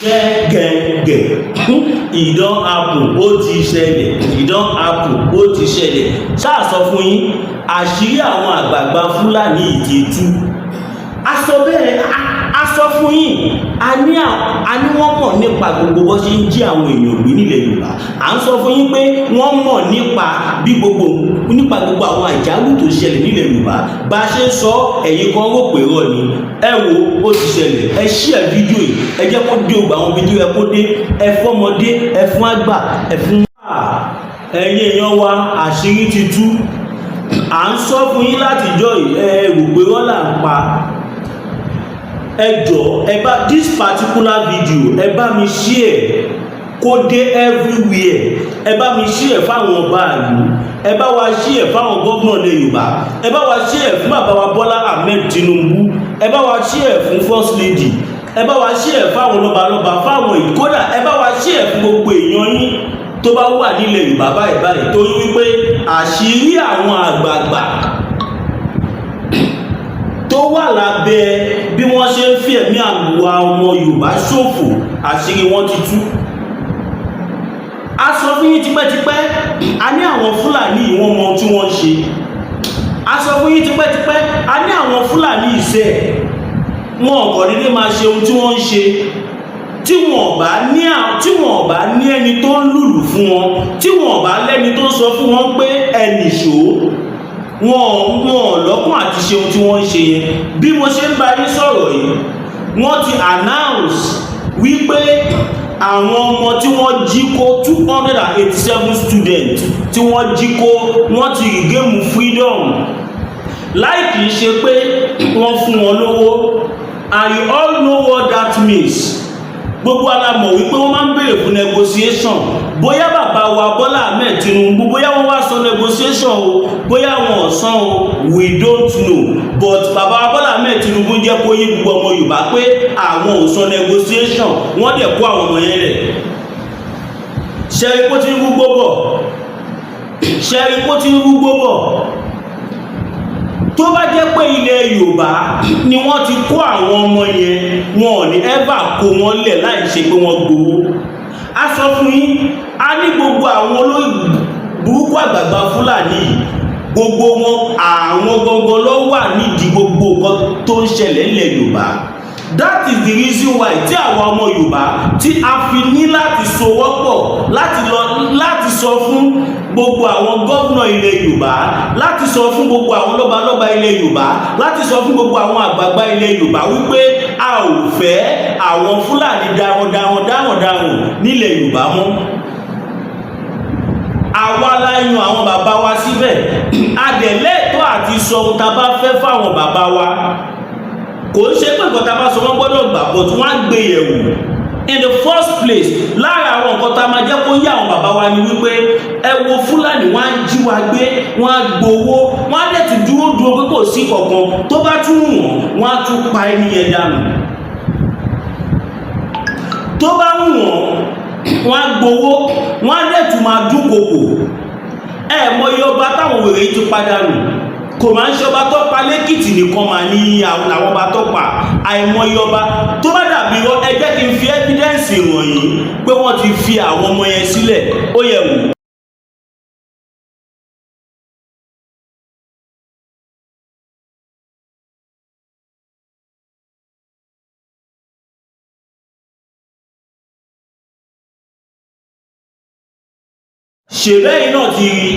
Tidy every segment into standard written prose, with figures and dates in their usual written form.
Gẹ́gẹ́gẹ́, e don happen, ó ti ṣẹlẹ̀. E don happen, ó ti ṣẹlẹ̀. Ṣáà sọ fún yín, àṣírí àwọn àgbààgbà Fúlàní yìí ti tú. A sọ bẹ́ẹ̀, a sọ fún yín, a ní wọ́n mọ̀ nípa gbogbo bó ṣe ń jí àwọn èèyàn gbé nílẹ̀ Yorùbá. À ń sọ fún yín pé wọ́n mọ̀ nípa gbogbo àwọn àjálù tó ṣẹlẹ̀ nílẹ̀ Yorùbá. Bá a ṣe ń sọ, ẹ̀yin kan rò pé rọ̀ ni. Ẹ wo, ó ti ṣẹlẹ̀. Ẹ share fídíò yìí, ẹ jẹ́ kó dé ògbà àwọn fídíò ẹ kó dé. Ẹ fọ́mọdé, ẹ fún àgbà, ẹ fún ẹ̀yin èèyàn wa. Àṣírí ti tú. À ń sọ fún yín látijọ́ yìí, ẹ rò pé rọ́là ń pa. Ẹ jọ, ẹ bá this particular video, ẹ bá mi share kó dé everywhere. Ẹ bá mi share fáwọn ọba ìlú, ẹ bá wa share fáwọn gómìnà ilẹ̀ Yorùbá, ẹ bá wa share fún bàbá wa Bọ́lá Ahmed Tinubu, ẹ bá wa share fún First Lady, ẹ bá wa share fáwọn lọ́balọ́ba, fáwọn ìkódà, ẹ bá wa share fún gbogbo èèyàn yín tó bá wà nílẹ̀ Yorùbá báyìí báyìí, torí wípé àṣírí àwọn àgbààgbà tó wà lábẹ́ bí wọ́n ṣe ń fi ẹ̀mí àwa ọmọ Yorùbá ṣòfò, àṣírí wọn ti tú. A sọ fún yín tipẹ́tipẹ́, a ní àwọn Fúlàní yìí, wọ́n mọ ohun tí wọ́n ń ṣe. A sọ fún yín tipẹ́tipẹ́, a ní àwọn Fúlàní ìṣe wọn ọ̀kọ̀ dédé máa ṣe ohun tí wọ́n ń ṣe tí wọn bá ní ẹni tó ń lùlù fún wọn, tí wọn bá lẹ́ni tó ń sọ fún wọn pé ẹnì ṣó wọn lọ́kùn àti ṣe ohun tí wọ́n ń ṣe yẹn. Bí mo ṣe ń bá yín sọ̀rọ̀ yìí, wọ́n ti announce wípé àwọn ọmọ tí wọ́n jí kó, 287 students tí wọ́n jí kó, wọ́n ti regain freedom láì kìí ṣe pé wọ́n fún wọn lówó. And you all know what that means. Gbogbo wa la mọ̀ wípé wọ́n máa ń béèrè fún negotiation. Bóyá bàbá wa Bọ́lá Ahmed Tinubu, bóyá wọ́n wá sọ negotiation o, bóyá wọn ò san o, we don't know, but bàbá wa Bọ́lá Ahmed Tinubu jẹ́ kó yé gbogbo ọmọ Yorùbá pé àwọn ò sọ negotiation. Wọ́n dẹ̀ kó àwọn ọmọ yẹn lẹ̀. Ṣẹ́rí kó ti ń rúgbó bọ̀? Ṣẹ́rí kó ti ń rúgbó bọ̀? Tó bá jẹ́ pé ilẹ̀ Yorùbá ni wọ́n ti kó àwọn ọmọ yẹn, wọn ò ní ever kó wọn lẹ̀ láì ṣe pé wọ́n gbowó. A sọ fún yín, a ní gbogbo àwọn olórí burúkú àgbààgbà Fúlàní yìí, gbogbo wọn, àwọn gangan ló wà nídìí gbogbo nǹkan tó ń ṣẹlẹ̀ nílẹ̀ Yorùbá. That is the reason why tí àwọn ọmọ Yorùbá tí a fi ní láti sowọ́pọ̀, láti lọ láti sọ fún gbogbo àwọn gómìnà ilẹ̀ Yorùbá, láti sọ fún gbogbo àwọn lọ́balọ́ba ilẹ̀ Yorùbá, láti sọ fún gbogbo àwọn àgbààgbà ilẹ̀ Yorùbá wípé a ò fẹ́ àwọn Fúlàní darandaran darandaran nílẹ̀ Yorùbá mọ́. Àwa la yan àwọn bàbá wa síbẹ̀. A dẹ̀ lẹ́tọ̀ọ́ àti sọ ohun tá a bá fẹ́ fáwọn bàbá wa. Kò ń ṣe pé nǹkan tá a bá sọ wọ́n gbọ́dọ̀ gbà, but wọ́n á gbé yẹ̀wò in the first place. Lára àwọn nǹkan tá a máa jẹ́ kó yé àwọn bàbá wa ni wípé, ẹ wo Fúlàní, wọ́n á jí wa gbé, wọ́n á gbowó, wọ́n á dẹ̀ tún dúró dúró pé kò sí kankan. Tó bá tún wù wọ́n, wọ́n á tún pa ẹni yẹn dànù. Tó bá wù wọ́n, wọ́n á gbowó, wọ́n á dẹ̀ tún máa dúnkokò. Ẹ mọye ọba táwọn wèrè ti padà nù. Kò máa ń ṣe ọba tó pa lẹ́kìtì nìkan máa ní àwọn ọba tó pa. Àìmọye ọba tó bá dàbí irọ́. Ẹ jẹ́ kí n fi evidence wọ̀nyí pé wọ́n ti fi àwọn ọmọ yẹn sílẹ̀. Ó yẹ wò. Ṣèbẹ́yìn náà ti rí,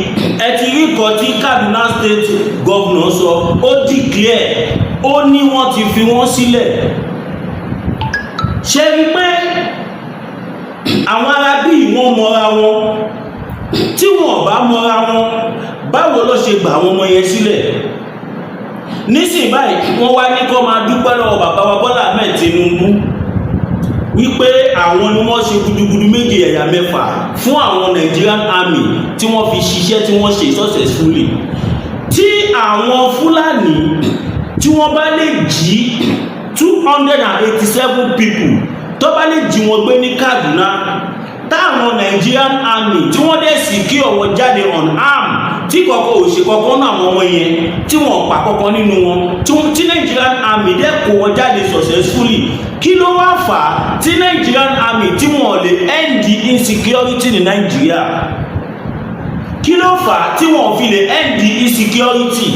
ẹ ti rí nǹkan tí Kaduna State Governor sọ. Ó declare, ó ní wọ́n ti fi wọ́n sílẹ̀. Ṣe rí pé àwọn ará bíi wọ́n mọra wọn? Tí wọ́n bá mọra wọn, báwo ló ṣe gbà àwọn ọmọ yẹn sílẹ̀? Nísìnyí báyìí, wọ́n wá ní kó máa dúpẹ́ lọ́wọ́ bàbá wa Bọ́lá Ahmed Tinubu wípé àwọn ni wọ́n ṣe gudugudu méje ẹ̀yà mẹ́fà fún àwọn Nigerian Army tí wọ́n fi ṣiṣẹ́ tí wọ́n ṣe successfully. Tí àwọn Fúlàní tí wọ́n bá lè jí 287 people, tó bá lè jí wọn gbé ní Kaduna, táwọn Nigerian Army tí wọ́n dẹ̀ sì kí ọ̀wọ́ jáde unarmed. Tí kọ̀ọ̀kan ò ṣe kọ̀ọ̀kan náà, àwọn ọmọ yẹn tí wọ́n pa kọ̀ọ̀kan nínú wọn, tí Nigerian Army dẹ̀ kó wọn jáde successfully, kí ló wá fà á tí Nigerian Army tí wọ́n lè end the insecurity ní Nigeria? Kí ló fà á tí wọ́n fi lè end the insecurity?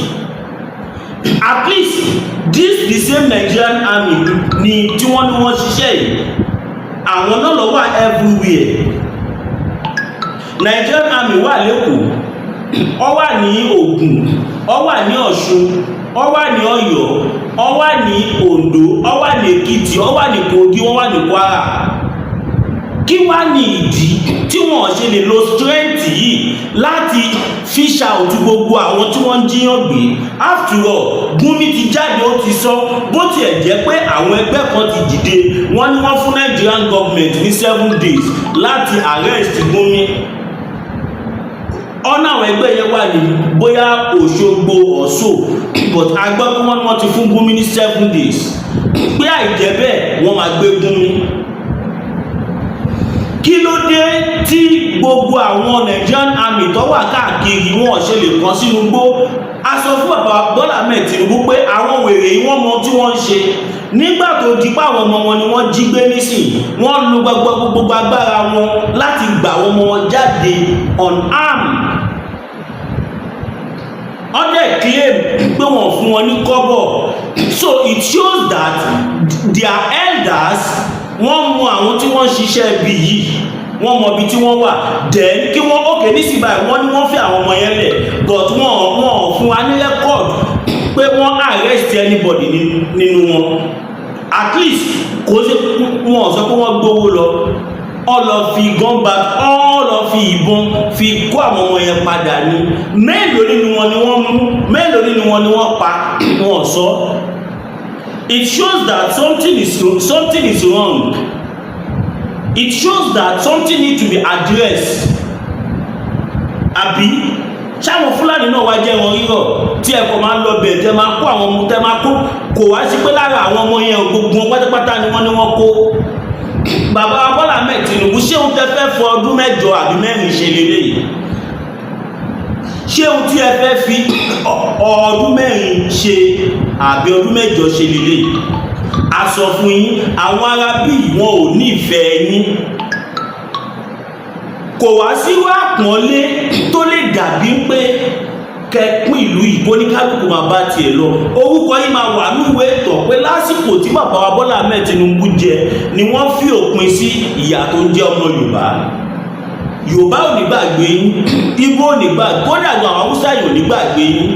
At least this the same Nigerian Army ni tí wọ́n ní wọ́n ṣiṣẹ́ yìí, àwọn náà lọ wà everywhere. Nigerian Army wà l'Ékòó, ó wà ní Ògùn, ó wà ní Ọ̀ṣun, ó wà ní Ọ̀yọ́, ó wà ní Oǹdó, ó wà ní Èkìtì, ó wà ní Kogi, wọ́n wà ní Kwara. Kí wá ní ìdí tí wọ́n ṣe lè lo strength yìí láti fish out gbogbo àwọn tí wọ́n ń jí èèyàn gbé? After all, Gumi ti jáde, ó ti sọ. Bó tiẹ̀ jẹ́ pé àwọn ẹgbẹ́ kan ti dìde, wọ́n ní wọ́n fún Nigerian government ní 7 days láti arrest Gumi. Ọ̀nà àwọn ẹgbẹ́ yẹn wà ní bóyá Òṣogbo ọ̀ṣọ́, but a gbọ́ pé wọ́n ní wọ́n ti fún Gumi ní 7 days, pé àìjẹ́ bẹ́ẹ̀, wọ́n máa gbé Gumi. Kí ló dé tí gbogbo àwọn Nigerian Army tó wà káàkiri, wọn ṣe lè kàn sínú igbó? A sọ fún bàbá Bọ́lá Ahmed Tinubu pé àwọn wèrè yìí, wọ́n mọ tí wọ́n ń ṣe. Nígbà tó di pé àwọn ọmọ wọn ni wọ́n jí gbé nísìn, wọ́n lo gbogbo agbára wọn láti gbà àwọn ọmọ wọn jáde unarmed. Wọ́n dẹ̀ claim pé wọ́n fún wọn ní kọ́bọ̀. So it shows that their elders, wọ́n mú àwọn tí wọ́n ń ṣiṣẹ́ ibi yìí, wọ́n mọ ibi tí wọ́n wà. Then kí wọ́n òkè nísìnyí báyìí, wọ́n ní wọ́n fi àwọn ọmọ yẹn lẹ̀, but wọ́n fún wa ní record pé wọ́n arrest anybody nínú wọn. At least kò sí, wọn sọ pé wọ́n gbowó lọ, ọ lọ fi gun back, ọ lọ fi ìbọn fi kó àwọn ọmọ yẹn padà ní. Mélòó nínú wọn ni wọ́n mú? Mélòó nínú wọn ni wọ́n pa? Wọn sọ. It shows that something is wrong. It shows that something need to be addressed. Àbí ṣáwọn Fúlàní náà wá jẹ́ wọn rírọ̀ tí ẹ kò máa ń lọ bẹ̀, tẹ máa kó àwọn ọmọ tẹ máa kó? Kò wá sí pé lára àwọn ọmọ yẹn, gbogbo wọn pátápátá ni wọ́n ní wọ́n kó. Bàbá Bọ́lá Ahmed Tinubu, ṣé òun tẹ fẹ́ fọ ọdún 8 àbí 4 ṣe lélẹ́yìí? Ṣé ohun tí ẹ fẹ́ fi ọdún 4 ṣe àbí ọdún 8 ṣe lélẹ́yìí? A sọ fún yín, àwọn ará bí wọn ò nífẹ̀ẹ́ yín. Kò wá sí wá pọ́nlé tó lè dàbí pé kẹpín ìlú yìí, kó ní kálukú máa bá tiẹ̀ lọ. Orúkọ yìí máa wà núwèé ìtàn pé lásìkò tí bàbá wa Bọ́lá Ahmed Tinubu jẹ ni wọ́n fi òpin sí ìyà tó ń jẹ́ ọmọ Yorùbá. Yorùbá ò ní gbàgbé yín, Ìgbò ò ní gbàgbé, kódà gan àwọn Haúsá yìí ò ní gbàgbé yín.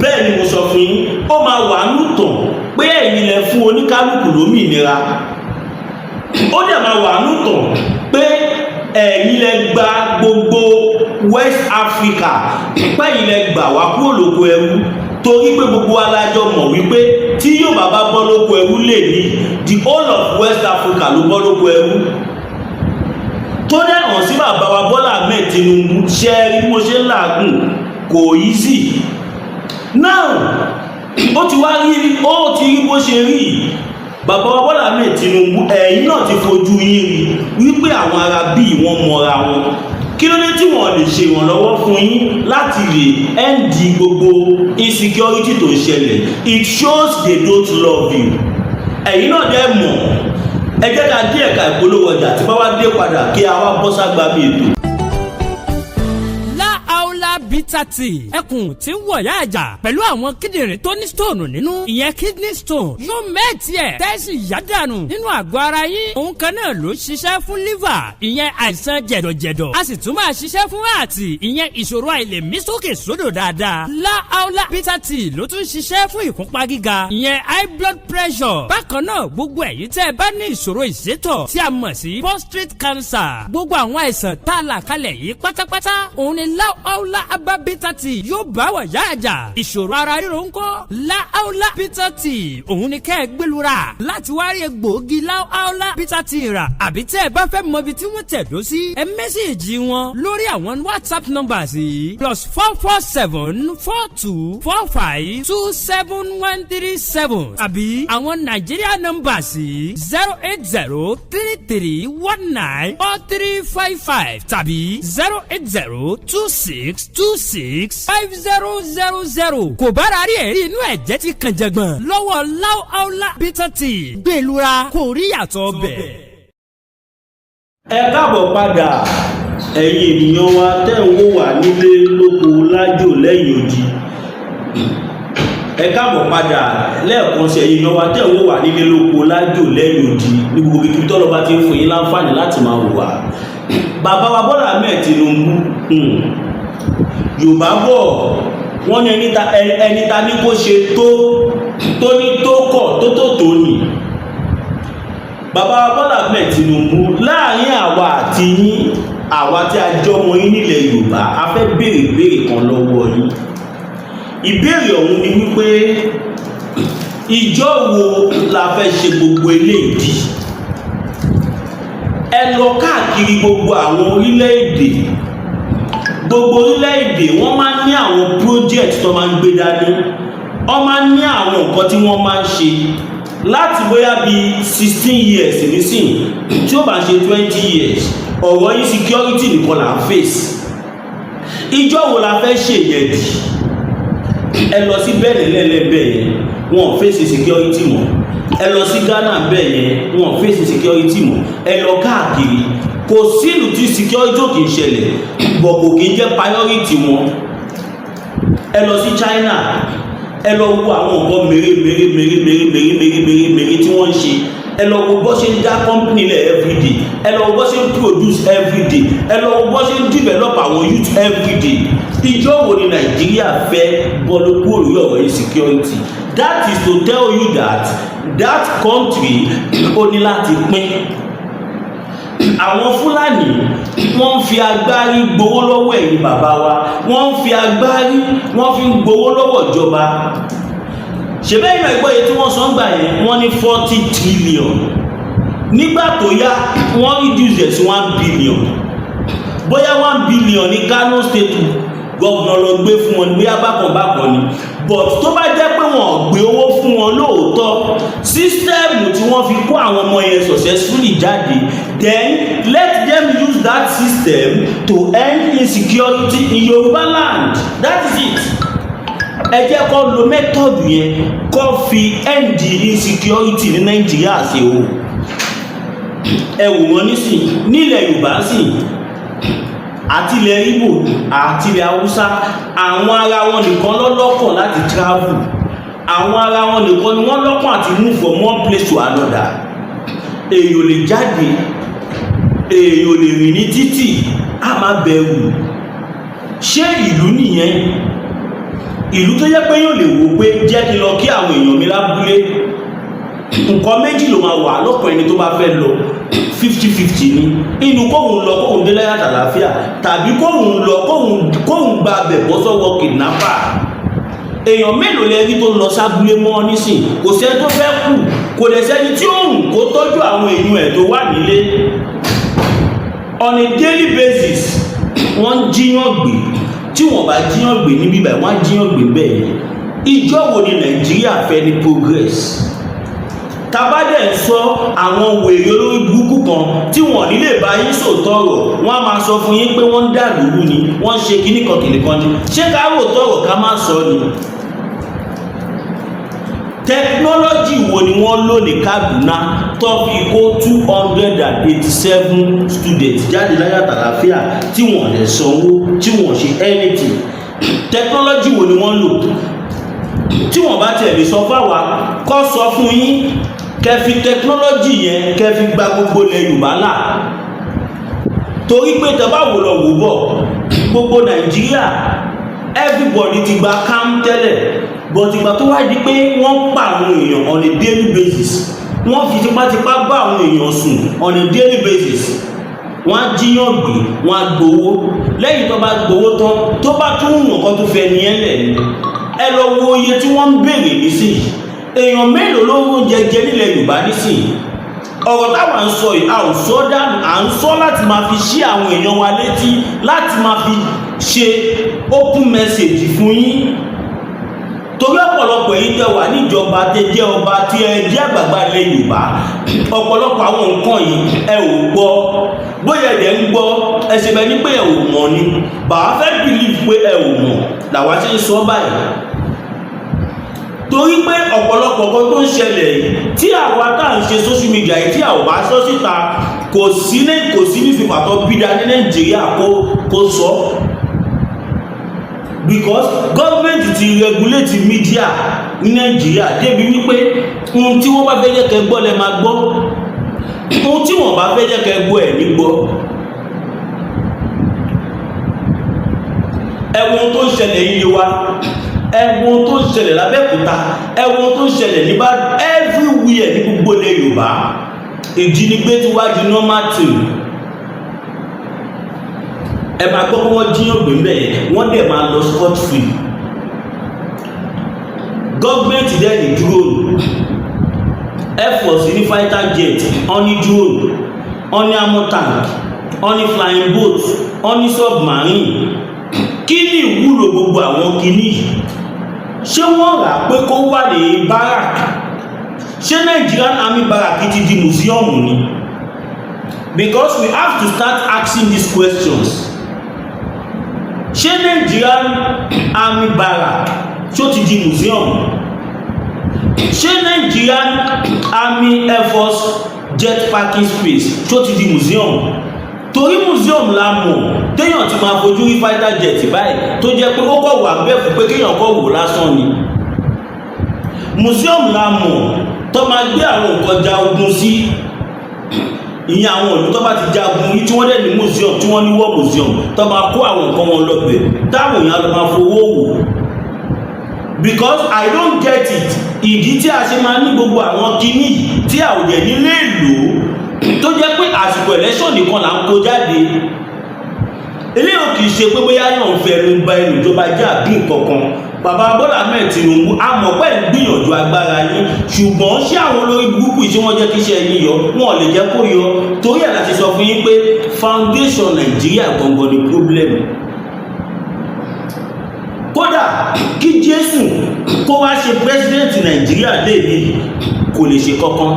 Bẹ́ẹ̀ ni mo sọ fún yín. Ó máa wà nùtàn pé ẹ̀yin lẹ fún oníkálukú lómìnira. Ó dẹ̀ máa wà nùtàn pé ẹ̀yin lẹ gba gbogbo West Africa, pé ẹ̀yin lẹ gbà wá kúrò lóko ẹrú, torí pé gbogbo alájọ mọ̀ wípé tí Yorùbá bá bọ́ lóko ẹrú lè ní, the whole of West Africa ló bọ́ lóko ẹrú. Tó dẹ̀ hàn sí bàbá wa Bọ́lá Ahmed Tinubu. Ṣe rí bí mo ṣe ń làágùn? Kò easy now. Ó ti wá rí, ó ti rí bó ṣe rí. Bàbá wa Bọ́lá Ahmed Tinubu, ẹ̀yin náà ti fojú yín rí wípé àwọn ará bíi wọ́n mọra wọn. Kí ló dé tí wọ́n lè ṣe ìrànlọ́wọ́ fún yín láti lè end gbogbo insecurity tó ń ṣẹlẹ̀? It shows they don't love you. Ẹ̀yin náà dẹ̀ mọ̀. Ẹ jẹ́ ká dé ẹ̀ka ìpolówó ọjà. Tí bá wá dé padà, kí a wá bọ́ ságbá mi ètò. Láàólà Bitter Tea, ẹkùn tí ń wọ̀yá àjà pẹ̀lú àwọn kíndìnrín tó ní stone nínú, ìyẹn kidney stone, yóò mẹ́ẹ̀tì ẹ̀ tẹ́sí yádànù nínú àgọ́ ara yín. Òun kan náà ló ṣiṣẹ́ fún liver, ìyẹn àìsàn jẹ̀dọ̀jẹ̀dọ̀. A sì tún máa ṣiṣẹ́ fún ààtì, ìyẹn ìṣòro àìlèmí sókè sódò dáadáa. Láàólà Bitter Tea ló tún ṣiṣẹ́ fún ìfúnpá gíga, ìyẹn high blood pressure. Bákan náà, gbogbo ẹ̀yin tẹ́ ẹ bá ní ìṣòro ìsétọ̀ tí a mọ̀ sí prostate cancer, gbogbo àwọn àìsàn tá a là kalẹ̀ yìí pátápátá, òun ni Láàólà Herbal Bitter Tea yóò bá wà yá àjà. Ìṣòro ara ríro ń kọ́, Láàólà Bitter Tea òun ni kẹ́ ẹ gbẹlura láti wá rí egbòogi Láàólà Bitter Tea rà, àbí tẹ́ ẹ bá fẹ́ mọ ibi tí wọ́n tẹ̀dó sí, ẹ message wọn lórí àwọn WhatsApp numbers yìí: +44 7424 527137, àbí àwọn Nàìjíríà numbers yìí: 08033194355 tàbí 08026265000. Kò bára rí ẹ̀rí inú ẹ̀jẹ̀ ti kàn jẹ̀gbọ̀n lọ́wọ́ Láúláúlá Bitter Tea, gbẹ̀lura kò rí yàtọ̀ bẹ̀. Ẹ káàbọ̀ padà, ẹ̀yin ènìyàn wa tẹ́ ń wò wá nílé lóko lájò lẹ́yìn odi. Ẹ káàbọ̀ padà lẹ́ẹ̀kan sí, ẹ̀yin èèyàn wa tẹ́ ń wò wá nílé lóko lájò lẹ́yìn odi, ní gbogbo ibi tọ́lọ́ bá ti ń fún yín láǹfààní láti máa wò wá. Bàbá wa Bọ́lá Ahmed Tinubu, Yorùbá bọ̀, wọ́n ní ẹni ta ní kó ṣe tó tó ní tó kọ̀ tó tó tó nì. Bàbá wa Bọ́lá Ahmed Tinubu, láàrin àwa àti yín, àwa tí a jọmọ yín nílẹ̀ Yorùbá, a fẹ́ béèrè ìbéèrè kan lọ́wọ́ yín. Ìbéèrè ọ̀hún ni wípé, ìjọ wo la fẹ́ ṣe gbogbo eléyìí? Ẹ lọ káàkiri gbogbo àwọn orílẹ̀-èdè, gbogbo orílẹ̀-èdè, wọ́n máa ń ní àwọn project tó máa ń gbé dání, wọ́n máa ń ní àwọn nǹkan tí wọ́n máa ń ṣe láti bóyá bíi 16 years nísìn, tí ó bá ṣe 20 years. Ọ̀rọ̀ insecurity nìkan là ń face. Ìjọ wo la fẹ́ ṣe yẹn dì? Ẹ lọ sí Benin lẹ́lẹ́bẹ̀ yẹn, wọn ò face security mọ́. Ẹ lọ sí Ghana bẹ́ẹ̀ yẹn, wọn ò face security mọ́. Ẹ lọ káàkiri, kò sílùú tí security ò kì í ṣẹlẹ̀ bọ̀, kò kì í jẹ́ priority wọn. Ẹ lọ sí China, ẹ lọ wo àwọn nǹkan mèrè mèrè mèrè mèrè mèrè mèrè mèrè mèrè tí wọ́n ń ṣe. Ẹ lọ wo bó ṣe ń dá company lẹ̀ everyday, ẹ lọ wo bó ṣe ń produce everyday, ẹ lọ wo bó ṣe ń develop àwọn youth everyday. Ìjọ wo ni Nàìjíríà fẹ́ bọ́ ló kúrò lórí ọ̀rọ̀ insecurity? That is to tell you that that country, ó ní láti pín. Àwọn Fúlàní, wọ́n ń fi agbárí gbowó lọ́wọ́ ẹ̀yin bàbá wa, wọ́n ń fi agbárí, wọ́n fi ń gbowó lọ́wọ́ ìjọba. Ṣèbẹ́ ìmọ̀ ẹ̀gbọ́n yìí tí wọ́n sọ ń gbà yẹn, wọ́n ní 40 trillion. Nígbà tó yá, wọ́n reduce ẹ̀ sí 1 billion. Bóyá 1 billion ní Kano State governor lọ gbé fún wọn, bóyá bákan bákan ni. But tó bá jẹ́ pé wọ́n gbé owó fún wọn lóòótọ́, system tí wọ́n fi kó àwọn ọmọ yẹn successfully jáde, then let them use that system to end insecurity in Yoruba land. That is it. Ẹ jẹ́ kó lo method yẹn kó fi end insecurity ní Nàìjíríà ṣe o. Ẹ wò wọ́n nísìn nílẹ̀ Yorùbá sìn, àti ilẹ̀ Ìgbò àti ilẹ̀ Haúsá, àwọn ara wọn nìkan lọ́lọ́kàn láti travel, àwọn ara wọn nìkan ni wọ́n lọ́kàn àti move from one place to another. Èèyàn ò lè jáde, èèyàn ò lè rìn ní títì, á máa bẹ̀rù. Ṣé ìlú nìyẹn? Ìlú tó jẹ́ pé yóò lè wò pé jẹ́ kí n lọ kí àwọn èèyàn mi lábúlé, nǹkan méjì ló máa wà lọ́kàn ẹni tó bá fẹ́ lọ, 50-50 ni. Inú kóhun lọ, kóhun dé láyà tàlàáfíà, tàbí kóhun lọ, kóhun gba abẹ̀ bọ́ sọ́wọ́ kidnapper. Èèyàn mélòó lẹ rí tó lọ sábúlé mọ́ nísìn? Kò sẹ́ni tó fẹ́ kù, kò dẹ̀ sẹ́ni tí ó hùn kó tọ́jú àwọn èèyàn ẹ̀ tó wà nílé. On a daily basis, wọ́n ń jíyàn gbé. Tí wọ́n bá jíyàn gbé níbí báyìí, wọ́n á jíyàn gbé bẹ́ẹ̀ yẹn. Ìjọ wo ni Nàìjíríà fẹ́ ní progress? Tabadẹ̀ ń sọ, àwọn wèrè olórí burúkú kan tí wọ́n ní lè bá yín sòótọ́ ọ̀rọ̀, wọ́n á máa sọ fún yín pé wọ́n ń dà lóru ni, wọ́n ń ṣe kíní kan kìnì kan ni. Ṣé ká rò tọ̀rọ̀ ká má sọ ni? Technology wo ni wọ́n lò ní Kaduna tó fi kó 287 students jáde láyà tàlàfíà, tí wọ́n lè sanwó, tí wọ́n ṣe anything? Technology wo ni wọ́n lò? Tí wọ́n bá tẹ̀lé sọ fáwa, kọ́ sọ fún yín, kẹfì technology yẹn kẹfì gba gbogbo ilẹ̀ Yorùbá là. Torí pé tẹ bá wò lọ wò bọ̀, gbogbo Nàìjíríà, everybody ti gba calm tẹ́lẹ̀, but ìgbà tó wá di pé wọ́n pa àwọn èèyàn on a daily basis, wọ́n fi tipátipá bá àwọn èèyàn sùn on a daily basis. Wọ́n á jí èèyàn gbé, wọ́n á gbowó. Lẹ́yìn tó bá gbowó tán, tó bá tún wọ̀n kan tó fẹ́ nìyẹn lẹ̀ ni. Ẹ lọ wo iye tí wọ́n ń béèrè nísìnyí. Èèyàn mélòó ló ń oúnjẹ jẹ nílẹ̀ Yorùbá nísìnyí? Ọ̀rọ̀ táwa ń sọ yìí, a ò sọ dànù, à ń sọ láti máa fi ṣí àwọn èèyàn wa létí, láti máa fi ṣe open message fún yín, torí ọ̀pọ̀lọpọ̀ èyí tẹ́ wà níjọba, tẹ́ jẹ́ ọba, tí ẹ jẹ́ àgbààgbà ilẹ̀ Yorùbá, ọ̀pọ̀lọpọ̀ àwọn nǹkan yìí ẹ ò gbọ́. Bóyá ẹ̀ ń gbọ́, ẹ ṣe bẹ́ẹ̀ ni pé ẹ ò mọ̀ ni. Bàbá fẹ́ believe pé ẹ ò mọ̀ làwa ṣe ń sọ báyìí, torí pé ọ̀pọ̀lọpọ̀ kan tó ń ṣẹlẹ̀ yìí tí àwa tá à ń ṣe social media yìí, tí a ò bá sọ síta, kò sí ní fipá tó bí da ní Nàìjíríà kó sọ, because government ti regulate media ní Nàìjíríà débi wípé ohun tí wọ́n bá fẹ́ jẹ́ kẹ́ gbọ́ lẹ máa gbọ́, ohun tí wọ́n bá fẹ́ jẹ́ kẹ́ gbọ́ ẹ̀ ní gbọ́. Ẹ̀wọ̀n tó ń ṣẹlẹ̀ yìí wa, ẹ̀wọ̀n tó ń ṣẹlẹ̀ lábẹ́òkúta, ẹ̀wọ̀n tó ń ṣẹlẹ̀ ní bá everywhere ní gbogbo ilẹ̀ Yorùbá, ìjínigbé tí wá di normal thing. Ẹ máa gbọ́ pé wọ́n jí èèyàn gbé ńbẹ̀ yẹn, wọ́n dẹ̀ máa lọ scot free. Government dẹ̀ ní drone, air force ní fighter jet, wọ́n ní drone, wọ́n ní armor tank, wọ́n ní flying boat, wọ́n ní submarine. Kí ni ìwúlò gbogbo àwọn kinní yìí? Ṣé wọ́n rà pé kó wà ní barrack? Ṣé Nigerian Army barrack ti di museum ni? Because we have to start asking these questions. Ṣé Nigerian Army barrack, ṣó ti di museum? Ṣé Nigerian Army Air Force jet parking space, ṣó ti di museum? Torí museum la mọ̀ téèyàn ti máa fojú rí fighter jet báyìí, tó jẹ́ pé ó kọ̀ wà bẹ́ẹ̀ fún pé kéèyàn kọ̀ wò lásán ni. Museum la mọ̀ tó máa gbé àwọn nǹkan ja ogun sí, ìyẹn àwọn ìlú tó bá ti jagun rí, tí wọ́n dẹ̀ ní museum, tí wọ́n ní war museum, tó máa kó àwọn nǹkan wọn lọ́bẹ̀, táwọn èèyàn lọ máa fowó wò. Because I don't get it, ìdí tí a ṣe máa ní gbogbo àwọn kinní yìí tí a ò dẹ̀ nílé lò ó, tó jẹ́ pé àsìkò election nìkan là ń kó jáde. Eléyìí ò kì í ṣe pé bóyá yàn ń fẹnu ba ẹnu ìjọba jẹ́ àbí nǹkan kan. Bàbá Bọ́lá Ahmed Tinubu, a mọ̀ pé ń gbìyànjú agbára yín, ṣùgbọ́n ṣé àwọn olórí burúkú yìí tí wọ́n jẹ́ kí iṣẹ́ yín yọ, wọn ò lè jẹ́ kó yọ. Torí ẹ̀ láti sọ fún yín pé foundation Nàìjíríà gangan ni problem. Kódà kí Jésù kó wá ṣe president Nàìjíríà lè ní, kò lè ṣe kankan.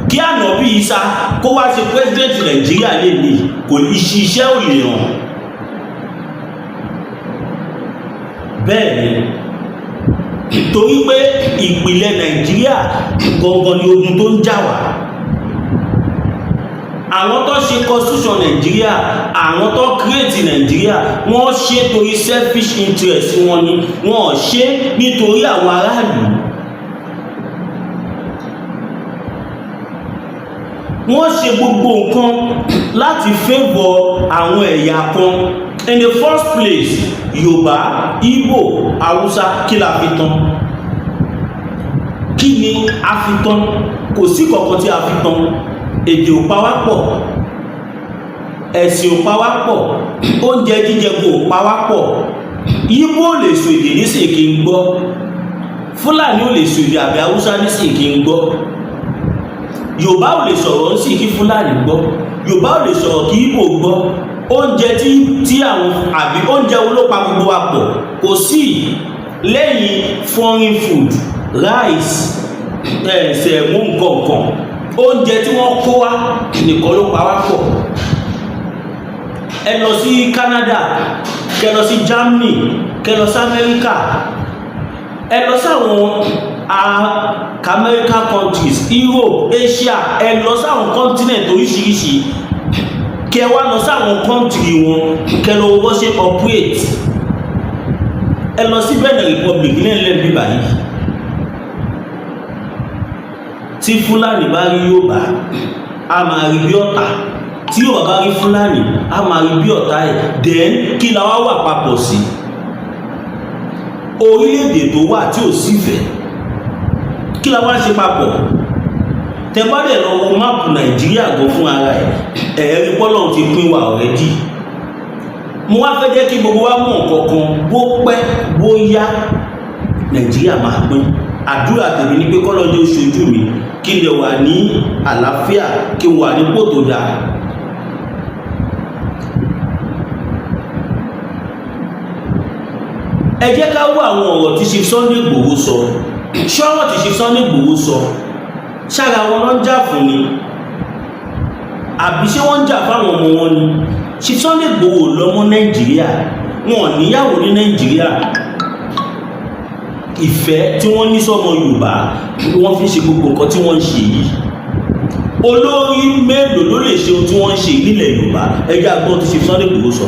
Kí Ànábì Isa kó wá ṣe president Nàìjíríà lè ní, kò iṣẹ́ ò lè hàn. Bẹ́ẹ̀ ni, torí pé ìpìlẹ̀ Nàìjíríà gangan ni ogun tó ń jà wá. Àwọn tó ṣe constitution Nàìjíríà, àwọn tó create Nàìjíríà, wọ́n ṣe torí selfish interest wọn ni. Wọ́n ṣe nítorí àwọn aráàlú. Wọ́n ṣe gbogbo nǹkan láti favour àwọn ẹ̀yà kan. In the first place, Yorùbá, Igbo, Haúsá, kí la fi tán? Kí ni a fi tán? Kò sí kankan tí a fi tán. Èdè ò pa wá pọ̀, ẹ̀sìn ò pa wá pọ̀, oúnjẹ jíjẹ kò pa wá pọ̀. Igbo ò lè sọ èdè nísìnyí kí n gbọ́, Fúlàní ò lè sọ èdè àbí Haúsá nísìnyí kí n gbọ́, Yorùbá ò lè sọ̀rọ̀ sí kí Fúlàní gbọ́, Yorùbá ò lè sọ̀rọ̀ kí Ìgbò gbọ́. Oúnjẹ tí àwọn àbí oúnjẹ wo ló pa gbogbo wa pọ̀? Kò sí, lẹ́yìn foreign food, rice, semo, nǹkan oúnjẹ tí wọ́n kó wá nìkan ló pa wá pọ̀. Ẹ lọ sí Canada, kẹ lọ sí Germany, kẹ lọ sí America, ẹ lọ sáwọn American countries, Europe, Asia, ẹ lọ sáwọn continent oríṣiríṣi, kẹ wá lọ sáwọn country wọn, kẹ lọ wọ́n ṣe operate. Ẹ lọ sí Benin Republic ní ẹlẹ́ bíbá yìí, tí Fúlàní bá rí Yorùbá, a máa rí bí ọ̀tá. Tí Yorùbá bá rí Fúlàní, a máa rí bí ọ̀tá ẹ̀. Then kí la wá wà papọ̀ sí? Orílẹ̀-èdè tó wà tí ò sífẹ̀ẹ́, kí la wá ṣe papọ̀? Tẹ bá dẹ̀ lọ wo map Nàìjíríà gan fún ara ẹ̀, Ẹ̀ẹ́rí pọ́lọ́run ti pín wa already. Mo wá fẹ́ jẹ́ kí gbogbo wa mọ̀ kankan: bó pẹ́ bó yá, Nàìjíríà máa pín. Àdúrà tèmi ní pé kọ́lọ́jọ́ ṣojú mi, kí n lè wà ní àlàáfíà, kí n wà nípò tó dáa. Ẹ jẹ́ ká wá àwọn ọ̀rọ̀ tí Chief Sunday Igboho sọ. Ṣọ́rọ̀ tí Chief Sunday Igboho sọ, ṣára wọn ló ń jà fún ni, àbí ṣé wọ́n ń jà fáwọn ọmọ wọn ni? Chief Sunday Igboho lọ́mọ Nàìjíríà, wọn ò níyàwó ní Nàìjíríà. Ìfẹ́ tí wọ́n ní sọ́mọ Yorùbá, wọ́n fi ń ṣe gbogbo nǹkan tí wọ́n ń ṣe yìí. Olórí mélòó ló lè ṣe ohun tí wọ́n ń ṣe nílẹ̀ Yorùbá? Ẹ jẹ́ á gbọ́ tí Chief Sunday Igboho sọ.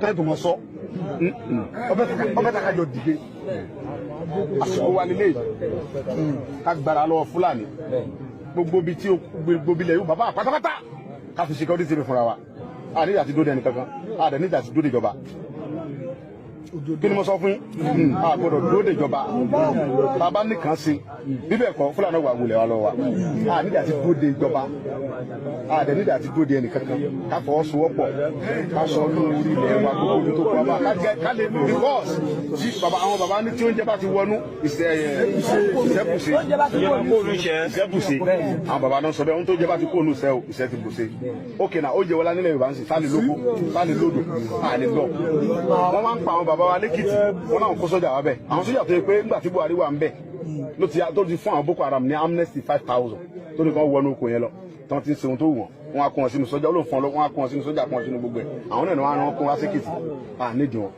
Táyì tó mọ sọ ọbẹ̀ tá a kájọ dìde, àsìkò wa nílé ká gbára lọ́wọ́ Fúlàní, gbogbo ibi tí gbogbo ilẹ̀ yóò bàbá pátápátá, ká fi security tv fúnra wa. A ní àti dóde ẹnì kankan, a dẹ̀ ní àti dóde ìjọba. Kí ni mo sọ fún yín? A gbọ́dọ̀ dóde ìjọba. Bàbá nìkan sí bíbẹ̀ kọ́, Fúlàní wà wulẹ̀ wa lọ wa. A ní àti dóde ìjọba, a dẹ̀ ní àti dóde ẹnì kankan. Ká fọwọ́sowọ́pọ̀, ká sọ lórí ilẹ̀ wa, gbogbo ibi tó kọ́ wa ká jẹ́ ká lè, because tí bàbá, àwọn bàbá ní tí oúnjẹ bá ti wọnú ìṣẹ́bùṣe ìṣẹ́bùṣe. Àwọn bàbá náà sọ bẹ́ẹ̀, ohun tó jẹ́ bá ti kó ònú ìṣẹ́ o, ìṣẹ́ ti bùṣe. Ókè náà, ó jẹ́ wọlá nílẹ̀ Yorùbá ń sìn sáà lè lóko, sáà lè lódò, à lè lọ. Wọ́n máa ń pa àwọn bàbá wa lẹ́kìtì, wọ́n náà kó sójà wa bẹ̀. Àwọn sójà tó yẹ pé nígbà tí Buhari wà ń bẹ̀ ló ti tó ti fún àwọn Boko Haram ní amnesty 5,000, tó ní kàn wọnú oko yẹn lọ, tí wọ́n ti ń ṣe ohun tó wù wọ́n. Wọ́n á kó wọn sínú sójà, ó lò fún ọ, wọ́n á kó wọn sínú sójà, kó wọn sínú gbogbo ẹ̀. Àwọn náà ni wọ́n á rán kó wá sékìtì. À nídìí wọn.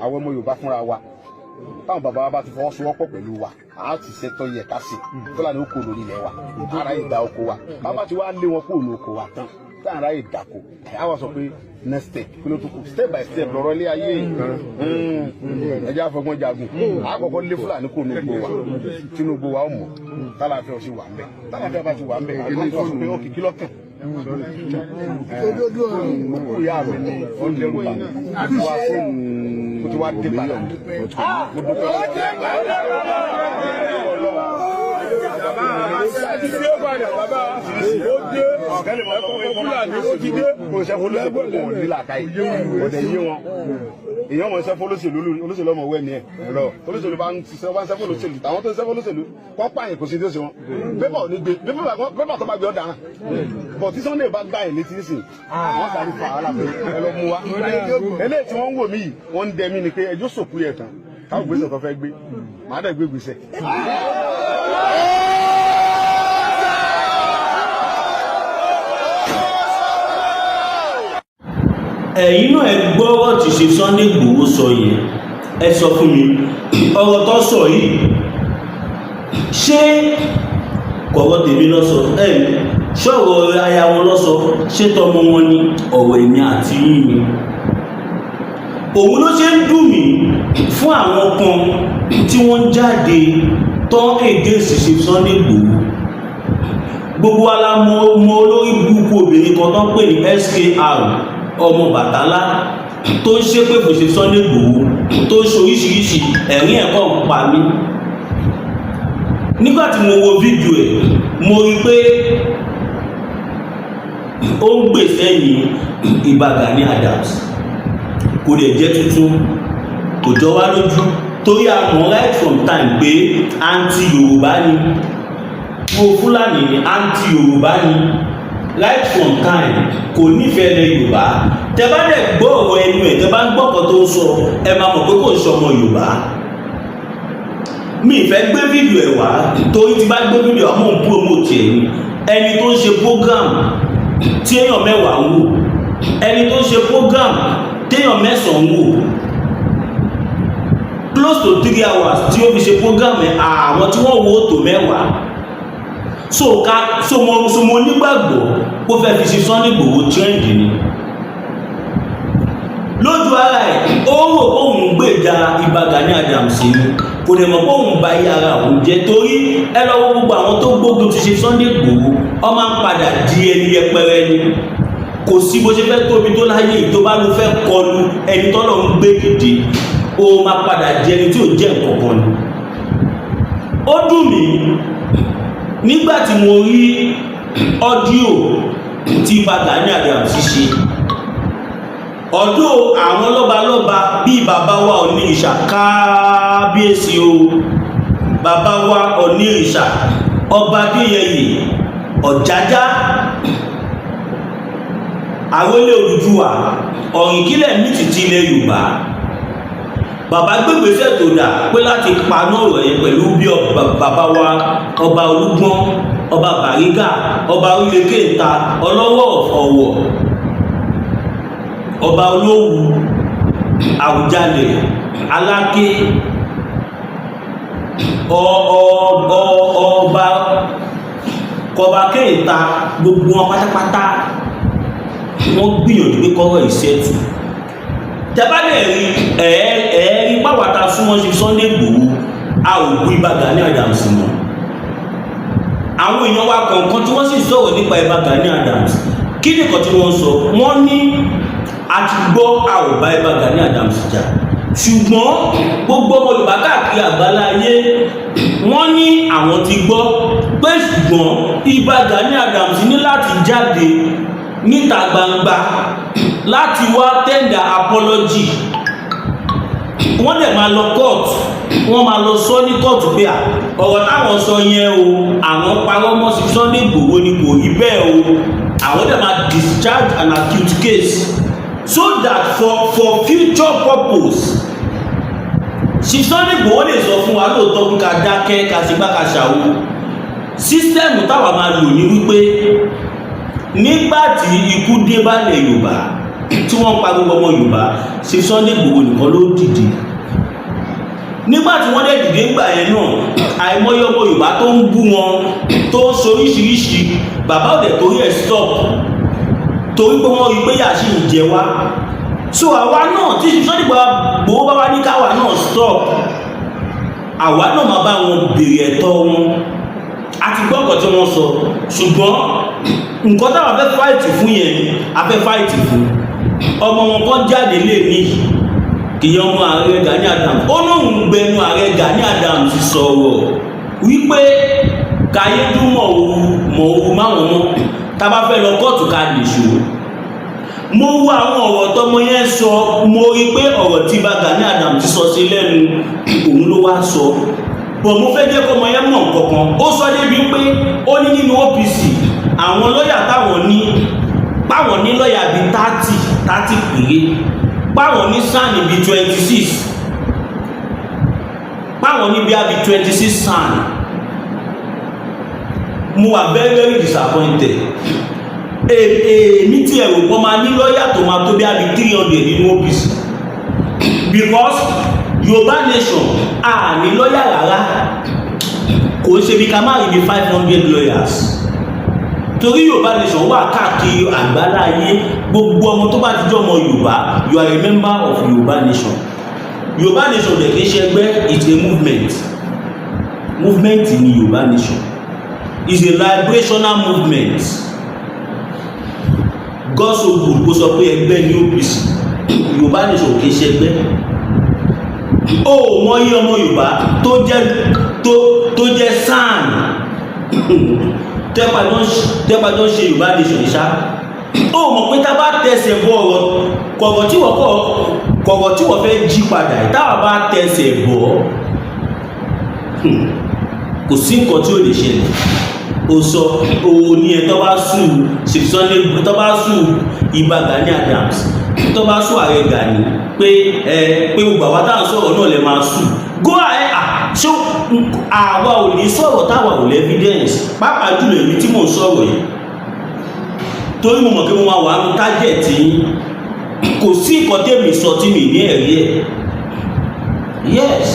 Àwọn ọmọ Yorùbá fúnra wa, táwọn bàbá wa bá ti fọwọ́sowọ́pọ̀ pẹ̀lú wa, a ti ṣètò yẹ ká ṣe. Fúlàní ó kó lórí ilẹ̀ wa, ara ìdá oko wa. Bàbá ti wá lé wọn kó lórí oko wa tán, táwọn ará ìdàkọ, a wá sọ pé next step, kí ló tó kù? Step by step lọ́rọ̀ ilé ayé. Ẹjẹ́ àfọgbọ́n jagun. Àkọ́kọ́ lé Fúlàní kó ní oko wa, Tinubu wa ó mọ̀ tálàfẹ́ ò sì wà ń bẹ̀. Tálàfẹ́ bá ti wà ń bẹ̀, àwọn tó sọ pé ó kìkí lọ́kàn òkú ìyá mi ni ó lérò bá mi wá fóònù, ó ti wá dé padà. Mo dúpẹ́ lọ́wọ́. Ti dé padà, bàbá, ó dé. Ẹ̀kọ́ Fúlàní, ó ti dé. Kò ṣe fọlọ́sẹ̀lú, kò ní làákàyè, kò dẹ̀ yé wọn. Èèyàn mọ̀ ṣe fọlọ́sẹ̀lú, olóṣèlú ọmọ wẹ̀ ni ẹ̀ lọ. Olóṣèlú bá ń ṣiṣẹ́, bá ń ṣe fọlọ́sẹ̀lú, àwọn tó ń ṣe fọlọ́sẹ̀lú kọ́ pààyàn, kò sí tó ṣe wọn. Pépà ò ní gbé pépà, tó bá gbé ọ̀daràn bọ̀. Tí Sunday bá gbá ẹ̀ létí nísìn, wọ́n sáré fà á lápẹ́ ẹ lọ mú wa. Eléyìí tí wọ́n ń wò mí yìí, wọ́n ń dẹ mí ni pé ẹjọ́ sòkú yẹ tán, káwọn gbèsè tó fẹ́ gbé, màá dẹ̀ gbé gbèsè. Ẹ̀yin náà, ẹ gbọ́rọ̀ tí ṣe Sunday Igboho sọ yẹn. Ẹ sọ fún mi, ọ̀rọ̀ tó sọ yìí, ṣé kọ̀rọ̀ tèmi lọ́sọ ẹ̀? Ṣọ̀rọ̀ aya wọn lọ́sọ? Ṣé tọmọ wọn ni? Ọ̀rọ̀ èmi àti yín ni. Òun ló ṣe ń dùn mí fún àwọn kan tí wọ́n ń jáde tán against ṣe Sunday Igboho. Gbogbo wa la mọ̀ ọmọ olórí burúkú obìnrin kan tó ń pè ní SKR, ọmọ bàtálá, tó ń ṣépè fún ṣe Sunday Igboho, tó ń ṣe oríṣiríṣi. Ẹ̀rín ẹ̀kọ́ ń pa mí nígbà tí mo wo fídíò ẹ̀. Mo rí i pé ó ń gbè sẹ́yìn Ìbà Gani Adams. Kò lè jẹ́ tuntun, kò jọ wá lójú, torí a mọ̀ right from time pé anti Yorùbá ni, pro Fúlàní ni, anti Yorùbá ni right from time. Kò nífẹ̀ẹ́ ilẹ̀ Yorùbá. Tẹ bá dẹ̀ gbọ́ ọ̀rọ̀ ẹnu ẹ̀, tẹ bá ń gbọ́ ọ̀kan tó ń sọ, ẹ máa mọ̀ pé kò ń ṣọmọ Yorùbá. Mi ìfẹ́ gbé fídíò ẹ̀ wá, torí tí bá gbé fídíò, àmọ́ òun promote ẹ̀ ni. Ẹni tó ń ṣe program tí èèyàn 10 ń wò, ẹni tó ń ṣe program téèyàn 9 ń wò, close to 3 hours tí ó fi ṣe program ẹ̀, àwọn tí wọ́n wo tó 10. So ká so mo nígbàgbọ́ kó fẹ́ fi ṣe Sunday Igboho trend ni. Lójú ara ẹ̀, ó rò pé òun gbèjà Ìbà Gani Adams ni, kò dẹ̀ mọ̀ pé òun ba iye ara òun jẹ́, torí ẹ lọ wo gbogbo àwọn tó gbógun ti ṣe Sunday Igboho, ọ máa ń padà di ẹni yẹpẹrẹ ni. Kò sí bó ṣe fẹ́ tóbi tó láyé, tó bá ló fẹ́ kọlu ẹni tọ́lọ̀ ń gbé dìde, ó máa padà di ẹni tí ò jẹ́ nǹkan kan ni. Ó dùn mí nígbà tí mo rí audio tí Ìbà Gani Adams ṣe ọdún àwọn lọ́balọ́ba bíi bàbá wa Ọ̀nìrìṣà, kábíyèsí o, bàbá wa Ọ̀nìrìṣà, Ọba Adéyẹyè Ọ̀jájá, àrólé Odùduwà, ọ̀rìnkílẹ̀ mítìtì ilẹ̀ Yorùbá, bàbá gbégbèsè tó dà pé láti paná ọ̀rọ̀ yẹn pẹ̀lú bí bàbá wa Ọba Olúgbọ́n, Ọba Bàrígà, Ọba Orílẹ̀-Kéńta, Ọlọ́wọ́ Ọ̀wọ̀, Ọba Olówu, Àwùjalẹ̀, Aláké, ọba kọba Kéńta, gbogbo wọn pátápátá, wọ́n gbìyànjú pé kọ́rọ̀ ìṣẹ́tù. Tẹ́bálẹ̀ rí ẹ̀ẹ́rí pàwàtà súnmọ́ sí Sunday Igboho, a ò bú Ìbà Gani Adams mọ́. Àwọn èèyàn wa kọ̀ọ̀kan tí wọ́n sì sọ̀rọ̀ nípa Ìbà Gani Adams, kí nìkan tí wọ́n sọ? Wọ́n ní a ti gbọ́, a ò bá Ìbà Gani Adams jà, ṣùgbọ́n gbogbo ọmọ Yorùbá káàkiri àgbáláyé, wọ́n ní àwọn ti gbọ́ pé ṣùgbọ́n Ìbà Gani Adams ní láti jáde níta gbangba láti wá tender apology. Wọ́n dẹ̀ máa lọ court, wọ́n máa lọ sọ ní court pé à ọ̀rọ̀ táwọn sọ yẹn o, àwọn parọ́ mọ́ sí Sunday Igboho ni, kò rí bẹ́ẹ̀ o. Àwọn dẹ̀ máa discharge an acute case so that for future purpose, Chief Sunday Igboho lè sọ fún wa lóòótọ́ pé ká dákẹ́, ká ṣe gbá, ká ṣàwo. System táwa máa lò ní wípé nígbà tí ikú dé bá lẹ̀ Yorùbá, tí wọ́n pa gbogbo ọmọ Yorùbá, Chief Sunday Igboho nìkan ló dìde. Nígbà tí wọ́n dẹ̀ dìde ńgbà yẹn náà, àìmọye ọmọ Yorùbá tó ń bú wọn, tó ń soríṣiríṣi, bàbá òdẹ̀ torí ẹ̀ stop, torí pé wọ́n rí pé yà sí ń jẹ wá. So àwa náà tí Chief Sunday Igboho bá wá ní káwa náà stop, àwa náà máa bá wọn béèrè ẹ̀tọ́ wọn. A ti gbọ́ nǹkan tí wọ́n sọ, ṣùgbọ́n nǹkan táwa fẹ́ fight fún yẹn ni a fẹ́ fight fún. Ọmọ wọn kan jáde lè ní ìyẹn ọmọ ààrẹ Gani Adams, ó lóun gbẹnu ààrẹ Gani Adams sọ̀rọ̀ wípé káyédú mọ̀ òru mọ̀ òru máwọn mọ́, tá a bá fẹ́ lọ kóòtù, ká lè ṣòro. Mo wo àwọn ọ̀rọ̀ tọmọ yẹn sọ, mo rí pé ọ̀rọ̀ tí bá Gani Adams ti sọ sí lẹ́nu òun ló wá sọ bọ̀. Mo fẹ́ jẹ́ kọ́mọ yẹn mọ̀ nǹkankan. Ó sọ débi pé ó ní nínú OPC, àwọn lọ́yà táwọn ní, páwọn ní lọ́yà bíi 30 30 péré, páwọn ní SAN bíi 26, páwọn ní bíi àbí 26 SAN. Mo wà very very disappointed. Èmi tí ẹ̀rù pọ́n máa ní lọ́yà tó máa tó bí àbí 300 nínú OPC, because Yorùbá Nation, a ní lọ́yà rárá. Kò ṣe bí ká má rí bí 500 lawyers, torí Yorùbá Nation wà káàkiri àgbáláyé. Gbogbo ọmọ tó bá ti jẹ́ ọmọ Yorùbá, you are a member of Yorùbá Nation. Yorùbá Nation dẹ̀ kì í ṣe ẹgbẹ́, it's a movement. Movement ni Yorùbá Nation, is a liberational movement. God so good kó sọ pé ẹgbẹ́ ní OPC. Yorùbá Nation kì í ṣe ẹgbẹ́. Ó mọ iye ọmọ Yorùbá tó jẹ́ SAN tẹ́pàjọ́ ṣe Yorùbá Nation ṣá. Ó mọ̀ pé tá bá tẹsẹ̀ bọ̀ ọ̀rọ̀ kọ̀rọ̀ tí wọ́n kọ̀, kọ̀rọ̀ tí wọ́n fẹ́ jí padà, táwa bá tẹsẹ̀ bọ̀, kò sí nǹkan tí ó lè ṣẹlẹ̀. Ó sọ òun ní ẹ tó bá sùn Chief Sunday, tó bá sùn Ìbà Gani Adams, tó bá sùn ààrẹ Gani, pé ẹ pé gbogbo àwa táwọn sọ̀rọ̀ náà lè máa sùn. Go ahead. Ṣé àwa ò ní sọ̀rọ̀ táwa ò lè evidence? Pàápàá jùlọ èmi tí mò ń sọ̀rọ̀ yìí, torí mo mọ̀ pé mo máa wà nù target yín. Kò sí nǹkan tèmi sọ tí mi ní ẹ̀rí ẹ̀. Yes,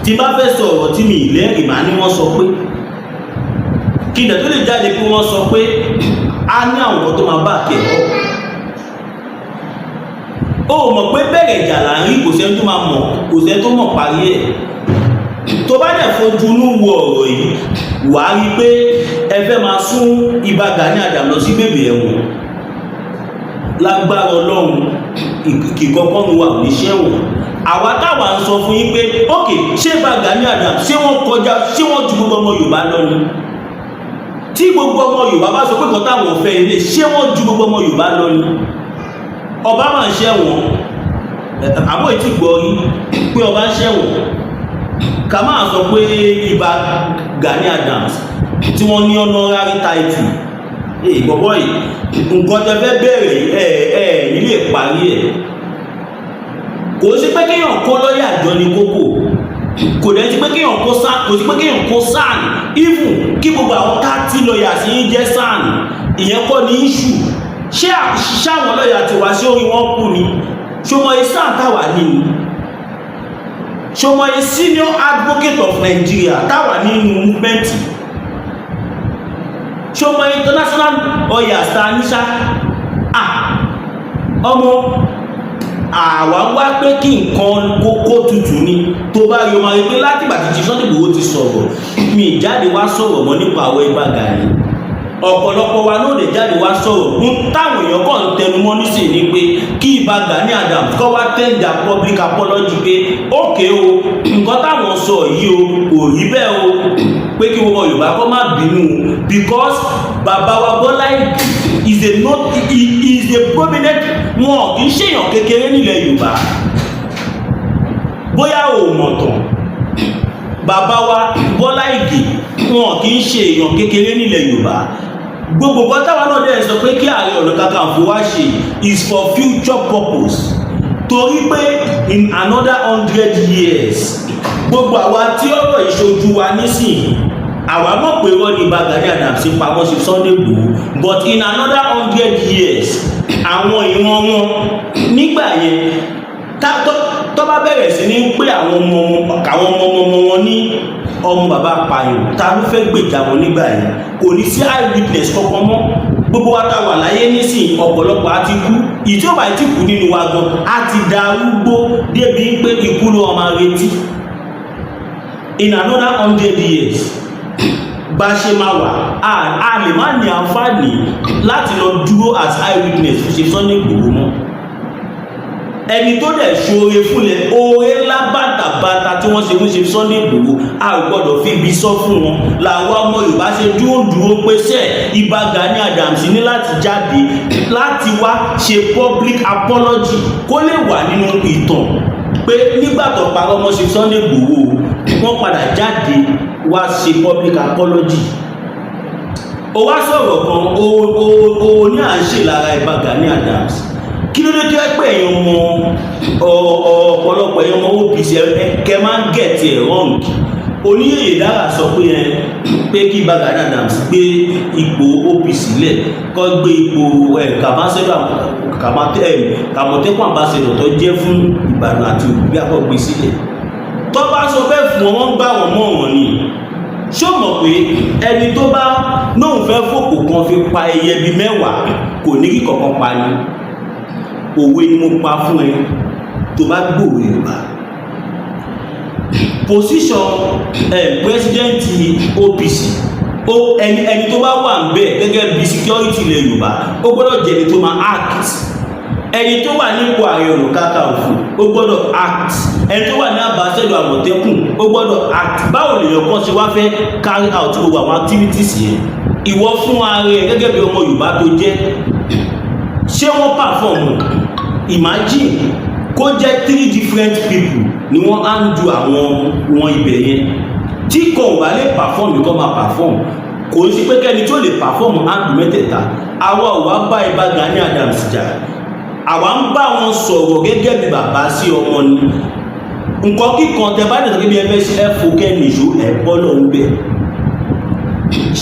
tí bá fẹ́ sọ ọ̀rọ̀ tí mi lẹ́rìí, màá ní wọ́n sọ pé. Kí n dẹ̀ tó lè jáde pé wọ́n sọ pé, a ní àwọn nǹkan tó máa bá kẹ̀ ọ́. Ó mọ̀ pé bẹ̀rẹ̀ ìjà là ń rí, kò sẹ́ni tó máa mọ̀, kò sẹ́ni tó mọ̀ parí ẹ̀. Tó bá dẹ̀ fojú inú wo ọ̀rọ̀ yìí, wàá rí pé ẹ fẹ́ máa sún Ìbà Gani Adams lọ sí bèbè ẹ̀wọ̀n. Lágbára Ọlọ́run, ìkọ̀kọ́nu wà ní ṣẹ̀wọ̀n. Àwa táwa ń sọ fún yín pé ok, ṣé Ìbà Gani Adams, ṣé wọ́n kọjá, ṣé wọ́n ju gbogbo ọmọ Yorùbá lọ ni? Tí gbogbo ọmọ Yorùbá bá sọ pé kọ́ táwọn fẹ́ ilé, ṣé wọ́n ju gbogbo ọmọ Yorùbá lọ ni? Ọba máa ń ṣẹ̀wọ̀n àbọ̀ ètí gbọ́ rí pé ọba ń ṣẹ̀wọ̀n. Ká máa sọ pé Ìbà Gani Adams tí wọ́n ní honorary title. Ee, bọ̀bọ̀ yìí, nǹkan tẹ fẹ́ bẹ̀rẹ̀ ẹ ẹ nílé parí ẹ̀. Kò sí pé kéèyàn kó lọ́ọ̀yà jọ ní kókò, kò dẹ̀ sí pé kéèyàn kó SAN, kò sí pé kéèyàn kó SAN. Even kí gbogbo àwọn 30 lawyers yín jẹ́ SAN, ìyẹn kọ́ ní issue. Ṣé ṣáwọn lọ́ọ̀yà ti wá sí orí wọn kú ni? Ṣọmọ SAN táwà ní ni? Ṣọmọ Senior Advocate of Nigeria táwà nínú movement? Ṣọmọ international lawyers ta níṣá? Ah, ọmọ àwa wá pé kí nǹkan kókó tutù ni. Tó bá rí, o máa rí pé látìgbà tí Chief Sunday Igboho ti sọ̀rọ̀, mi jáde wá sọ̀rọ̀ mọ́ nípa àwọn Ìbà Gani. Ọ̀pọ̀lọpọ̀ wa náà lè jáde wá sọ̀rọ̀ ń táwọn èèyàn kàn ń tẹnu mọ́ nísìnyí ni pé kí Ìbà Gani Adams kọ́ wá tender public apology pé ókè o, nǹkan táwọn sọ yìí o, kò rí bẹ́ẹ̀ o, pé kí gbogbo Yorùbá kọ́ má bínú, because bàbá wa Bọ́lá Ìgè is a not he is a prominent, wọn kì í ṣèyàn kékeré nílẹ̀ Yorùbá. Bóyá o mọ̀ tán, bàbá wa Bọ́lá Ìgè, wọn kì í ṣe èèyàn kékeré nílẹ̀ Yorùbá. Gbogbo kan táwa náà dẹ̀ sọ pé kí Ààrẹ Ọ̀nà Kakanfò wá ṣe is for future purpose, torí pé in another 100 years, gbogbo àwa tí ọ̀rọ̀ ìṣojú wa nísìnyí, àwa mọ̀ pé wọ́n ní Ìbà Gani Adams pamọ́ sí Sunday Igboho, but in another 100 years, àwọn ìran wọn nígbà yẹn, tó bá bẹ̀rẹ̀ sí ní pé àwọn ọmọ ọmọ wọn ní ọmọ bàbá pààyàn, ta ló fẹ́ gbèjà wọn nígbà yẹn? Kò ní sí eye witness kankan mọ́. Gbogbo wa ta wà láyé nísìn, ọ̀pọ̀lọpọ̀ á ti kú. Ìtí ó bá ti kú nínú wa gan á ti darúgbó débi pé ikú ló máa retí. In another 100 years, bá ṣe máa wà, a lè má ní àǹfààní láti lọ dúró as eye witness fún ṣe Sunday Igboho mọ́. Ẹni tó dẹ̀ ṣoore fúnlẹ̀, oore ńlá bàtàbàtà tí wọ́n ṣe fún ṣe Sunday Igboho, a ò gbọ́dọ̀ fi ibi sọ fún wọn. Làwọn ọmọ Yorùbá ṣe dúró dúró pé sẹ́ Ìbà Gani Adams ní láti jáde láti wá ṣe public apology, kó lè wà nínú ìtàn pé nígbà tó parọ́ mọ́ ṣe Sunday Igboho, wọ́n padà jáde wá ṣe public apology. Ó wá sọ̀rọ̀ kan, ó ní à ń ṣe lára Ìbà Gani Adams. Kí ló dé tó ẹ pé èèyàn mọ ọ̀pọ̀lọpọ̀ èèyàn mọ OPC kẹ máa ń get ẹ̀ wrong? Oníyèyè dára sọ pé ẹ pé kí Ìbà Gani Adams gbé ipò OPC lẹ̀, kọ́ gbé ipò ẹ̀ kàmọ̀tẹ́kùn ambassador tó jẹ́ fún Ìbàdàn àti Òbí àkọ́gbé sílẹ̀. Tó bá sọ bẹ́ẹ̀ fún wọn, wọ́n gbà wọ́n mọ̀ wọ́n ni. Ṣó mọ̀ pé ẹni tó bá lóun fẹ́ fòkò kan fi pa ẹyẹ bíi 10, kò ní kí kọ̀ọ̀kan pa ni? Òwe ni mo pa fún ẹ tó bá gbòòrò Yorùbá. Position president OPC, ó ẹni tó bá wà ń bẹ̀ gẹ́gẹ́ bí security ilẹ̀ Yorùbá, ó gbọ́dọ̀ jẹ́ ẹni tó máa act. Ẹni tó wà nípò Ààrẹ Ọ̀nà Kakanfò, ó gbọ́dọ̀ act. Ẹni tó wà ní ambassador Àmọ̀tẹ́kùn, ó gbọ́dọ̀ act. Báwo lèèyàn kan ṣe wá fẹ́ carry out gbogbo àwọn activities yẹn? Ìwọ fún ara ẹ gẹ́gẹ́ bí ọmọ Yorùbá tó jẹ́, ṣé wọ́n perform? Imagine kó jẹ́ three different people ni wọ́n handle àwọn wọn ibẹ̀ yẹn. Tí kò bá lè perform, kó máa perform. Kò sí pé kẹ́ni tó lè perform handle mẹ́tẹ̀ẹ̀ta. Àwa ò wá bá Ìbà Gani Adams jà, àwa ń bá wọn sọ̀rọ̀ gẹ́gẹ́ bí bàbá sí ọmọ ni. Nǹkan kíkan tẹ bá dẹ̀ sọ pé bí ẹ fẹ́ ṣe, ẹ fò kẹ́ni ìṣó ẹ bọ́ lọ́hún bẹ́ẹ̀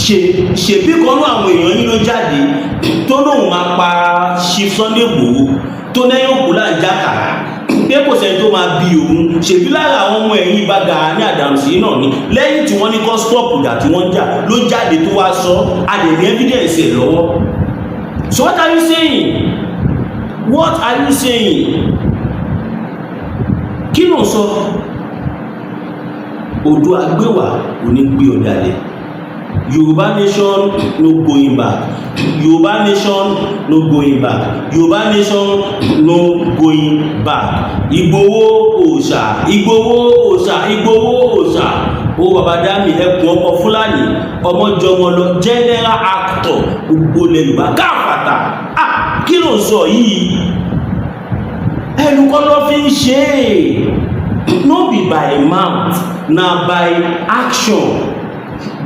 ṣe. Ṣèbí kan náà àwọn èèyàn yín ló jáde tó lóun máa pa Chief Sunday Igboho, tó lẹ́yìn òkú là ń jákàrà, pé kò sẹ́ni tó máa bí òun. Ṣèbí lára àwọn ọmọ ẹ̀yìn Ìbà Gani Adams yìí náà ni. Lẹ́yìn tí wọ́n ní kó stop ìjà tí wọ́n ń jà, ló jáde tó wá sọ. A lè ní evidence ẹ̀ lọ́wọ́. So what are you saying? What are you saying? Kí ló ń sọ? Odò agbéwà kò ní gbé ọ̀dàlẹ̀. Yorùbá nation, no going back. Yorùbá nation, no going back. Yorùbá nation, no going back. Ìgbòho òòṣà, Ìgbòho òòṣà, Ìgbòho òòṣà. Owó baba dami, ẹkùn ọkọ Fúlàní, ọmọjọmọ lọ, general actor gbogbo ilẹ̀ Yorùbá káfàtà. Ah, kí ló ń sọ yìí? Ẹnu kọ́ ló fi ń ṣe é. No be by mouth, na by action.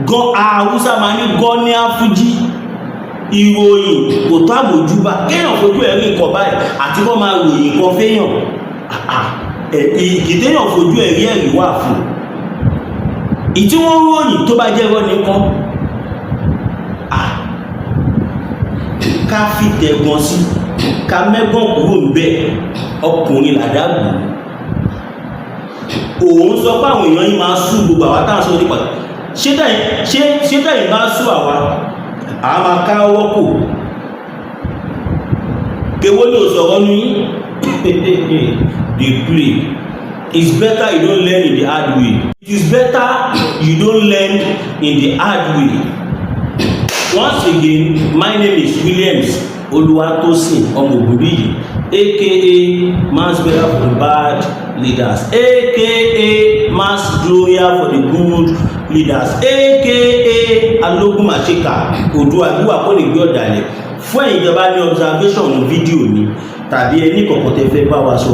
Gan Haúsá máa ní gan ní àfújí. Ìròyìn kò tó àmójúbà. Kéèyàn fojú ẹ̀ rí nǹkan báyìí àti kọ́ máa ròyìn nǹkan féèyàn, ìdéyàn fojú ẹ̀ rí, ẹ̀rí wà fún ìtí wọ́n ròyìn. Tó bá jẹ́ irọ́ nìkan, ká fi tẹ̀gbọ́n sí, ká mẹ́gbọ́n kúrò ń bẹ̀. Ọkùnrin làdágbò òun sọ pé àwọn èèyàn yìí máa sú gbogbo àwa táwọn sọ nípa. Ṣé tẹ̀yìn bá sú àwa, àá máa ká ọwọ́ kò kéwó ní òsọ̀rọ̀ ní dey play. It's better you don't learn in the hard way. It is better you don't learn in the hard way. Once again, my name is Williams Olúwatósìn ọmọ Ògúnbíyì, aka Mass Burial for the bad leaders, aka Mass Gloria for the good leaders, aka Alógún Màṣíkà Odò Àdúrà kò ní gbé ọ̀dàlẹ̀. Fún ẹ̀yin tẹ́ bá ní observation ní fídíò mi, tàbí ẹni kọ̀ọ̀kan tẹ́ fẹ́ bá wa sọ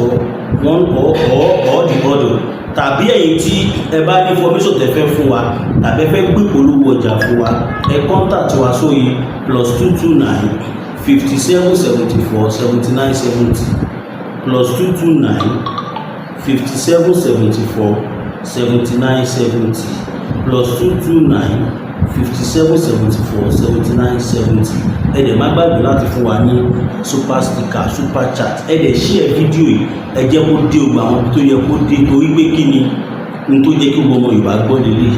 one or the other, tàbí ẹ̀yin tí ẹ bá ní information tẹ́ fẹ́ fún wa, tàbí ẹ fẹ́ gbé polówó ọjà fún wa, ẹ contact wa sórí +229 57 74 79 70, +229 57 74 79 70, +229 57 74 79 70. Ẹ dẹ̀ má gbàgbé láti fún wa ní super sticker, super chat. Ẹ dẹ̀ share fídíò yìí, ẹ jẹ́ kó dé gbogbo àwọn ibi tó yẹ kó dé, torí pé kí ni n tó jẹ́ kí gbogbo ọmọ Yorùbá gbọ́ lélẹ̀.